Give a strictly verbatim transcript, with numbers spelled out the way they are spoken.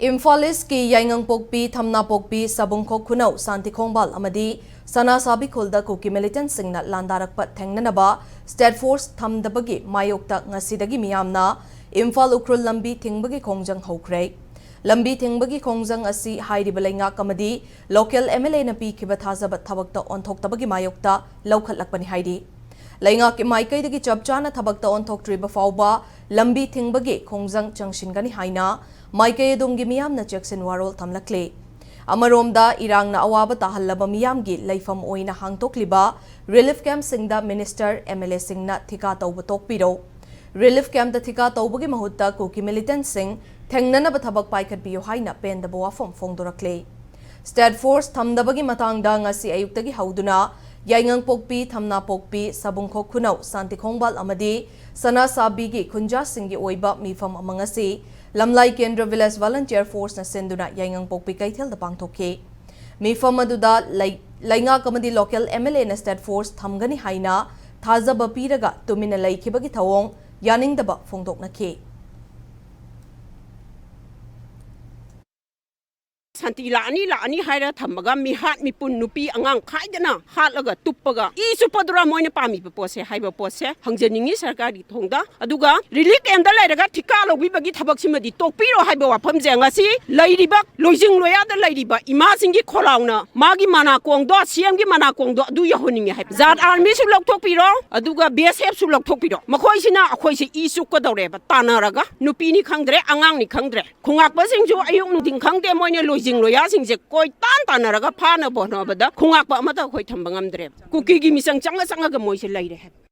ꯏꯝꯐꯥꯜ ꯏꯁꯀꯤ ꯌꯥꯏꯉꯪꯄꯣꯛꯄꯤ, ꯊꯝꯅꯥꯄꯣꯛꯄꯤ, ꯁꯥꯕꯨꯡꯈꯣꯛ ꯈꯨꯅꯧ, ꯁꯥꯟꯇꯤꯈꯣꯡꯕꯥꯜ ꯑꯃꯗꯤ ꯁꯅꯥꯁꯥꯕꯤ ꯈꯨꯜꯗ ꯀꯨꯀꯤ ꯃꯤꯂꯤꯇꯦꯟꯠꯁꯤꯡꯅ ꯂꯥꯟꯗꯥꯔꯛꯄ ꯊꯦꯡꯅꯅꯕ ꯁ꯭ꯇꯦꯠ ꯐꯣꯔꯁ ꯊꯝꯗꯕꯒꯤ ꯃꯥꯌꯣꯛꯇ ꯉꯁꯤꯗꯒꯤ ꯃꯤꯌꯥꯝꯅ ꯏꯝꯐꯥꯜ ꯎꯈ꯭ꯔꯨꯜ ꯂꯝꯕꯤ ꯊꯤꯡꯕꯒꯤ ꯈꯣꯡꯖꯪ ꯍꯧꯈ꯭ꯔꯦ꯫ ꯂꯝꯕꯤ ꯊꯤꯡꯕꯒꯤ ꯈꯣꯡꯖꯪ ꯑꯁꯤ ꯍꯥꯏꯔꯤꯕ ꯂꯩꯉꯥꯛ ꯑꯃꯗꯤ ꯂꯣꯀꯦꯜ ꯑꯦꯝ ꯑꯦꯜ ꯑꯦꯅ ꯄꯤꯈꯤꯕ ꯊꯥꯖꯕ ꯊꯕꯛꯇ ꯑꯣꯟꯊꯣꯛꯇꯕꯒꯤ ꯃꯥꯌꯣꯛꯇ ꯂꯧꯈꯠꯂꯛꯄꯅꯤ ꯍꯥꯏꯔꯤ꯫ ꯂꯩꯉꯥꯛꯀꯤ ꯃꯥꯏꯀꯩꯗꯒꯤ ꯆꯞ ꯆꯥꯅ ꯊꯕꯛꯇ ꯑꯣꯟꯊꯣꯛꯇ꯭ꯔꯤꯕ ꯐꯥꯎꯕ ꯂꯝꯕꯤ ꯊꯤꯡꯕꯒꯤ ꯈꯣꯡꯖꯪ ꯆꯪꯁꯤꯟꯒꯅꯤ ꯍꯥꯏꯅ ꯃꯥꯏꯀꯩ ꯑꯗꯣꯝꯒꯤ ꯃꯤꯌꯥꯝꯅ ꯆꯦꯛꯁꯤꯟ ꯋꯥꯔꯣꯜ ꯊꯝꯂꯛꯂꯤ꯫ ꯑꯃꯔꯣꯝꯗ, ꯏꯔꯥꯡꯅ ꯑꯋꯥꯕ ꯇꯥꯍꯜꯂꯕ ꯃꯤꯌꯥꯝꯒꯤ ꯂꯩꯐꯝ ꯑꯣꯏꯅ ꯍꯥꯡꯗꯣꯛꯂꯤꯕ ꯔꯤꯂꯤꯐ ꯀꯦꯝꯞꯁꯤꯡꯗ ꯃꯤꯅꯤꯁꯇꯔ, ꯑꯦꯝ ꯑꯦꯜ ꯑꯦꯁꯤꯡꯅ ꯊꯤꯀꯥ ꯇꯧꯕ ꯇꯣꯛꯄꯤꯔꯣ꯫ ꯔꯤꯂꯤꯐ ꯀꯦꯝꯞꯇ ꯊꯤꯀꯥ ꯇꯧꯕꯒꯤ ꯃꯍꯨꯠꯇ ꯀꯨꯀꯤ ꯃꯤꯂꯤꯇꯦꯟꯠꯁꯤꯡ ꯊꯦꯡꯅꯅꯕ ꯊꯕꯛ ꯄꯥꯏꯈꯠꯄꯤꯌꯨ ꯍꯥꯏꯅ ꯄꯦꯟꯗꯕ ꯋꯥꯐꯝ ꯐꯣꯡꯗꯣꯔꯛꯂꯤ꯫ ꯁ꯭ꯇꯦꯠ ꯐꯣꯔꯁ ꯊꯝꯗꯕꯒꯤ ꯃꯇꯥꯡꯗ ꯉꯁꯤ ꯑꯌꯨꯛꯇꯒꯤ ꯍꯧꯗꯨꯅ ꯌꯥꯏꯉꯪꯄꯣꯛꯄꯤ, ꯊꯝꯅꯥꯄꯣꯛꯄꯤ, ꯁꯥꯕꯨꯡꯈꯣꯛ ꯈꯨꯅꯧ, ꯁꯥꯟꯇꯤꯈꯣꯡꯕꯥꯜ ꯑꯃꯗꯤ ꯁꯅꯥꯁꯥꯕꯤꯒꯤ ꯈꯨꯟꯖꯥꯁꯤꯡꯒꯤ ꯑꯣꯏꯕ ꯃꯤꯐꯝ ꯑꯃ ꯉꯁꯤ ꯂꯝꯂꯥꯏ ꯀꯦꯟꯗ꯭ꯔ ꯚꯤꯂꯦꯖ ꯚꯣꯂꯨꯟꯇꯤꯌꯔ ꯐꯣꯔꯁꯅ ꯁꯤꯟꯗꯨꯅ ꯌꯥꯏꯉꯪꯄꯣꯛꯄꯤ ꯀꯩꯊꯦꯜꯗ ꯄꯥꯡꯊꯣꯛꯈꯤ꯫ ꯃꯤꯐꯝ ꯑꯗꯨꯗ ꯂꯩ-, ꯂꯩꯉꯥꯛ ꯑꯃꯗꯤ ꯂꯣꯀꯦꯜ ꯑꯦꯝ ꯑꯦꯜ ꯑꯦꯅ ꯁ꯭ꯇꯦꯠ ꯐꯣꯔꯁ ꯊꯝꯒꯅꯤ ꯍꯥꯏꯅ ꯊꯥꯖꯕ ꯄꯤꯔꯒ ꯇꯨꯃꯤꯟꯅ ꯂꯩꯈꯤꯕꯒꯤ ꯊꯧꯑꯣꯡ ꯌꯥꯅꯤꯡꯗꯕ ꯐꯣꯡꯗꯣꯛꯅꯈꯤ꯫ ꯁꯥꯟꯇꯤ ꯂꯥꯛꯑꯅꯤ, ꯂꯥꯛꯑꯅꯤ ꯍꯥꯏꯔ ꯊꯝꯃꯒ ꯃꯤꯍꯥꯠ ꯃꯤꯄꯨꯟ, ꯅꯨꯄꯤ ꯑꯉꯥꯡ ꯈꯥꯏꯗꯅ ꯍꯥꯠꯂꯒ ꯇꯨꯞꯄꯒ ꯏ ꯆꯨꯞꯄꯗꯨꯔꯥ ꯃꯣꯏꯅ ꯄꯥꯝꯃꯤꯕ ꯄꯣꯠꯁꯦ ꯍꯥꯏꯕ ꯄꯣꯠꯁꯦ ꯍꯪꯖꯅꯤꯡꯉꯤ ꯁꯔꯀꯥꯔꯒꯤ ꯊꯣꯡꯗ꯫ ꯑꯗꯨꯒ ꯔꯤꯂꯤꯐ ꯀꯦꯝꯞꯇ ꯂꯩꯔꯒ ꯊꯤꯀꯥ ꯂꯧꯕꯤꯕꯒꯤ ꯊꯕꯛꯁꯤꯃꯗꯤ ꯇꯣꯛꯄꯤꯔꯣ ꯍꯥꯏꯕ ꯋꯥꯐꯝꯁꯦ ꯉꯁꯤ ꯂꯩꯔꯤꯕ ꯂꯣꯏꯖꯤꯡ ꯂꯣꯌꯥꯗ ꯂꯩꯔꯤꯕ ꯏꯃꯥꯁꯤꯡꯒꯤ ꯈꯣꯜꯂꯥꯎꯅ ꯃꯥꯒꯤ ꯃꯅꯥꯀꯣꯡꯗꯣ, ꯁꯤ ꯑꯦꯝꯒꯤ ꯃꯅꯥꯀꯣꯡꯗꯣ ꯑꯗꯨ ꯌꯧꯍꯟꯅꯤꯡꯉꯦ ꯍꯥꯏꯕ꯫ ꯖꯥꯠ ꯑꯥꯔꯃꯤꯁꯨ ꯂꯧꯊꯣꯛꯄꯤꯔꯣ, ꯑꯗꯨꯒ ꯕꯤ ꯑꯦꯁ ꯑꯦꯐꯁꯨ ꯂꯧꯊꯣꯛꯄꯤꯔꯣ꯫ ꯃꯈꯣꯏꯁꯤꯅ ꯑꯩꯈꯣꯏꯁꯦ ꯏ ꯆꯨꯞꯀꯗꯧꯔꯦꯕ, ꯇꯥꯟꯅꯔꯒ꯫ ꯅꯨꯄꯤꯅꯤ ꯈꯪꯗ꯭ꯔꯦ, ꯑꯉꯥꯡꯅꯤ ꯈꯪꯗ꯭ꯔꯦ꯫ ꯈꯨꯉꯥꯛꯄꯁꯤꯡꯁꯨ ꯑꯌꯨꯛ ꯅꯨꯡꯊꯤꯟ ꯈꯪꯗꯦ, ꯃꯣꯏꯅ ꯂꯣꯏꯖꯤꯡ ꯂꯣꯌꯥꯁꯤꯡꯁꯦ ꯀꯣꯏꯇꯥꯟ ꯇꯥꯟꯅꯔꯒ ꯐꯥꯅꯕ ꯍꯣꯠꯅꯕꯗ ꯈꯨꯉꯥꯛꯄ ꯑꯃꯠꯇ ꯑꯩꯈꯣꯏ ꯊꯝꯕ ꯉꯝꯗ꯭ꯔꯦꯕ꯫ ꯀꯨꯀꯤꯒꯤ ꯃꯤꯆꯪ ꯆꯪꯉ ꯆꯪꯉꯒ ꯃꯣꯏꯁꯦ ꯂꯩꯔꯦ ꯍꯥꯏꯕ꯫